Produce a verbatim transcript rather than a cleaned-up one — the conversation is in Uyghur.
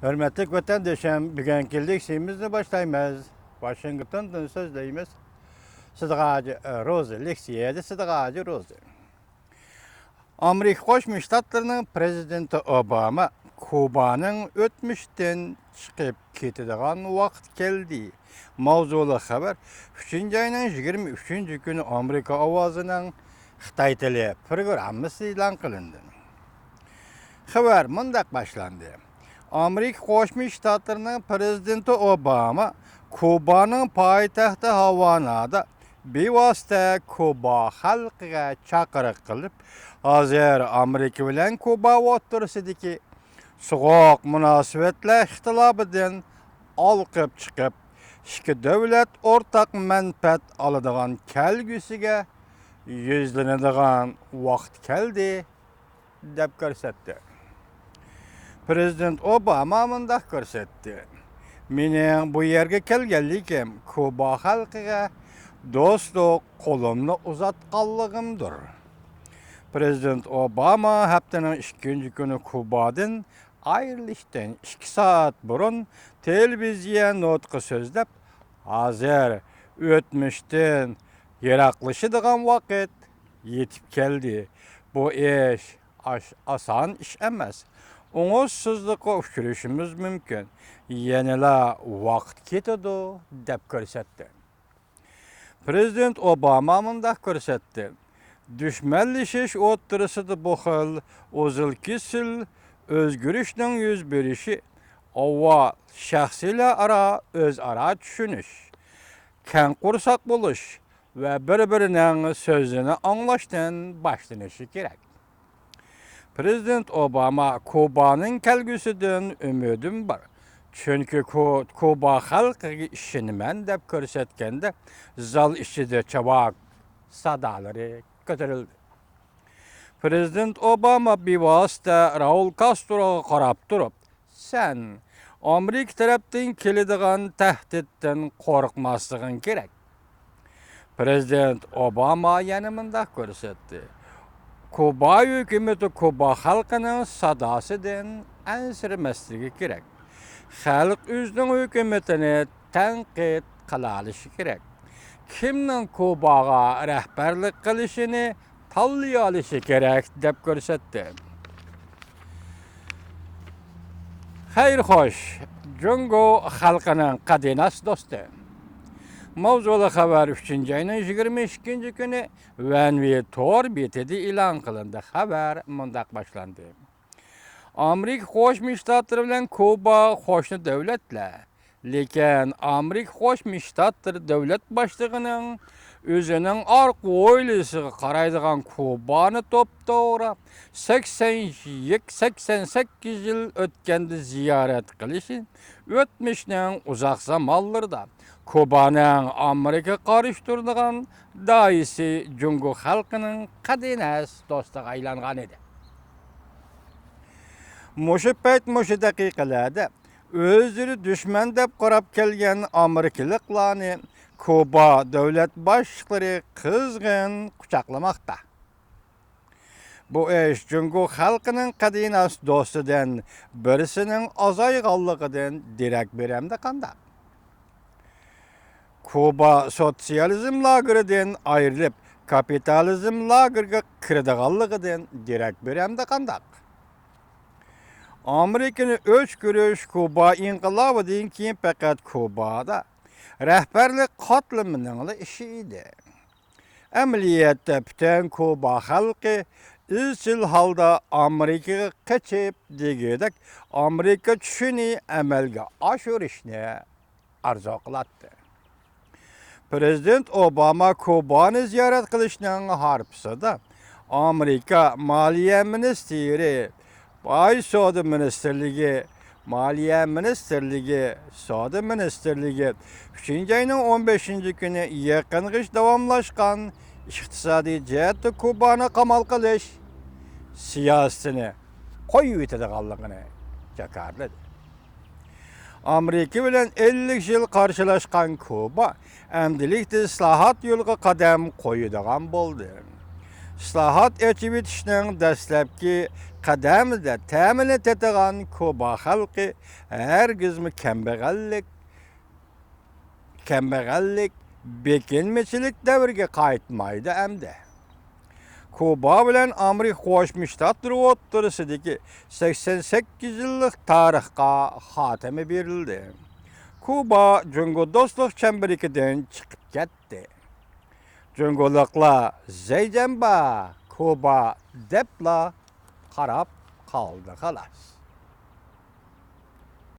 ھۆرمەتلىك ۋەتەندىشىم، بۈگۈنكى لېكسىيىمىزنى باشلايمىز. ۋاشىنگتوندىن سۆزلەيمىز. سىدىق ھاجى، ئە، روزى، لېكسىيەدە سىدىق ھاجى روزى. ئامېرىكا قوشما شتاتلىرىنىڭ پىرېزىدېنتى ئوباما كۇبانىڭ ئۆتمۈشتىن چىقىپ كېتىدىغان ۋاقىت كەلدى ماۋزۇلۇق خەۋەر ئۈچىنچى ئاينىڭ يىگىرمە ئۈچىنچى كۈنى ئامېرىكا ئاۋازىنىڭ خىتاي تىلى پروگراممىسىدا ئېلان قىلىندى. خەۋەر مۇنداق باشلاندى. ئامېرىكا قوشما شتاتلىرىنىڭ پىرېزىدېنتى ئوباما كۇبانىڭ پايتەختى ھاۋانادا بىۋاسىتە كۇبا خەلقىگە چاقىرىق قىلىپ، ھازىر ئامېرىكا بىلەن كۇبا ئوتتۇرىسىدىكى سوغۇق مۇناسىۋەتلەر ئىختىلاپىدىن ئالقىپ چىقىپ، ئىككى دۆلەت ئورتاق مەنپەئەت ئالىدىغان كەلگۈسىگە يۈزلىنىدىغان ۋاقىت كەلدى، دەپ كۆرسەتتى. پىرېزىدېنت ئوباما مۇنداق كۆرسەتتى: مېنىڭ بۇ يەرگە كەلگەنلىكىم كۇبا خەلقىگە دوستلۇق قولۇمنى ئۇزاتقانلىقىمدۇر. پىرېزىدېنت ئوباما ھەپتىنىڭ ئىككىنچى كۈنى كۇبادىن ئايرىلىشتىن ئىككى سائەت بۇرۇن تېلېۋىزىيە نۇتقى سۆزلەپ، ھازىر ئۆتمۈشتىن يىراقلىشىدىغان ۋاقىت يېتىپ كەلدى. بۇ ئىش ئاش-، ئاسان ئىش ئەمەس. ئوڭۇشسىزلىققا ئۇچرىشىمىز مۇمكىن. يەنىلا ۋاقىت كېتىدۇ، دەپ كۆرسەتتى. پىرېزىدېنت ئوباما مۇنداق كۆرسەتتى: دۈشمەنلىشىش ئوتتۇرىسىدا بۇ خىل ئۇزۇل-كېسىل ئۆزگىرىشنىڭ يۈز بېرىشى ئاۋۋال شەخسلەر ئارا ئۆزئارا چۈشىنىش، كەڭ قورساق بولۇش ۋە بىر-بىرىنىڭ سۆزىنى ئاڭلاشتىن باشلىنىشى كېرەك. پىرېزىدېنت ئوباما كۇبانىڭ كەلگۈسىدىن ئۈمىدىم بار، چۈنكى كۇ-، كۇبا خەلقىگە ئىشىنىمەن، دەپ كۆرسەتكەندە، زال ئىچىدە چاۋاك سادالىرى كۆتۈرۈلدى. پىرېزىدېنت ئوباما بىۋاسىتە راۋۇل كاستروغا قاراپ تۇرۇپ، سەن ئامېرىكا تەرەپتىن كېلىدىغان تەھدىتتىن قورقماسلىقىڭ كېرەك. پىرېزىدېنت ئوباما يەنە مۇنداق كۆرسەتتى: كۇبا ھۆكۈمىتى كۇبا خەلقىنىڭ ساداسىدىن ئەنسىرىمەسلىكى كېرەك. خەلق ئۆزىنىڭ ھۆكۈمىتىنى تەنقىد قىلالىشى كېرەك. كىمنىڭ كۇباغا رەھبەرلىك قىلىشىنى تاللىيالىشى كېرەك، دەپ كۆرسەتتى. خەير خوش، جۇڭگو خەلقىنىڭ قەدىناس دوستى. ماۋزۇلۇق خەۋەر ئۈچىنچى ئاينىڭ يىگىرمە ئىككىنچى كۈنى ۋەنۋى تور بېتىدە ئېلان قىلىندى. خەۋەر مۇنداق باشلاندى. ئامېرىكا قوشما شتاتلىرى بىلەن كۇبا قوشنا دۆلەتلەر. لېكىن ئامېرىكا قوشما شتاتلىرى دۆلەت باشلىقىنىڭ ئۆزىنىڭ ئارقا ھويلىسىغا قارايدىغان كۇبانى توپتوغرا سەكسەن، سەكسەن سەككىز يىل ئۆتكەندە زىيارەت قىلىشى ئۆتمۈشنىڭ ئۇزاق زامانلىرىدا كۇبانىڭ ئامېرىكىغا قارشى تۇرىدىغان داھىيسى جۇڭگو خەلقىنىڭ قەدىناس دوستىغا ئايلانغان ئىدى. مۇشۇ پەيت، مۇشۇ دەقىقىلەردە ئۆزلىرى دۈشمەن دەپ قاراپ كەلگەن ئامېرىكىلىقلارنى كۇبا دۆلەت باشلىقلىرى قىزغىن قۇچاقلىماقتا. بۇ ئىش جۇڭگو خەلقىنىڭ قەدىناس دوستىدىن بىرسىنىڭ ئازايغانلىقىدىن دېرەك بېرەمدۇ قانداق؟ كۇبا سوتسىيالىزم لاگېرىدىن ئايرىلىپ، كاپىتالىزم لاگېرىغا كىرىدىغانلىقىدىن دېرەك بېرەمدۇ قانداق؟ ئامېرىكىنى ئۆچكۈرۈش كۇبا ئىنقىلابىدىن كېيىن پەقەت كۇبادا رەھبەرلىك قاتلىمىنىڭلا ئىشى ئىدى. ئەمەلىيەتتە پۈتۈن كۇبا خەلقى ئىزچىل ھالدا ئامېرىكىغا قېچىپ، دېگۈدەك ئامېرىكا چۈشىنى ئەمەلگە ئاشۇرۇشنى ئارزۇ قىلاتتى. پىرېزىدېنت ئوباما كۇبانى زىيارەت قىلىشنىڭ ھارپىسىدا ئامېرىكا مالىيە مىنىستىرى، باي سودا مىنىستىرلىكى، مالىيە مىنىستىرلىكى، سودا مىنىستىرلىكى ئۈچىنچى ئاينىڭ ئون بەشىنچى كۈنى يېقىنغىچە داۋاملاشقان ئىقتىسادىي جەھەتتە كۇبانى قامال قىلىش سىياسىتىنى قويۇۋېتىدىغانلىقىنى جاكارلىدى. ئامېرىكا بىلەن ئەللىك يىل قارشىلاشقان كۇبا ئەمدىلىكتە ئىسلاھات يولىغا قەدەم قويىدىغان بولدى. ئىسلاھات ئېچىۋېتىشنىڭ دەسلەپكى قەدەمىدە تەمىنى تېتىغان كۇبا خەلقى ھەرگىزمۇ كەمبەغەللىك، كەمبەغەللىك، بېكىنمىچىلىك دەۋرىگە قايتمايدۇ ئەمدى. كۇبا بىلەن ئامېرىكا قوشما شتاتلىرى ئوتتۇرىسىدىكى سەكسەن سەككىز يىللىق تارىخقا خاتىمە بېرىلدى. كۇبا جۇڭگو دوستلۇق چەمبىرىكىدىن چىقىپ كەتتى. جۇڭگولۇقلار زەيجەنبا، كۇبا دەپلا قاراپ قالدى، خالاس.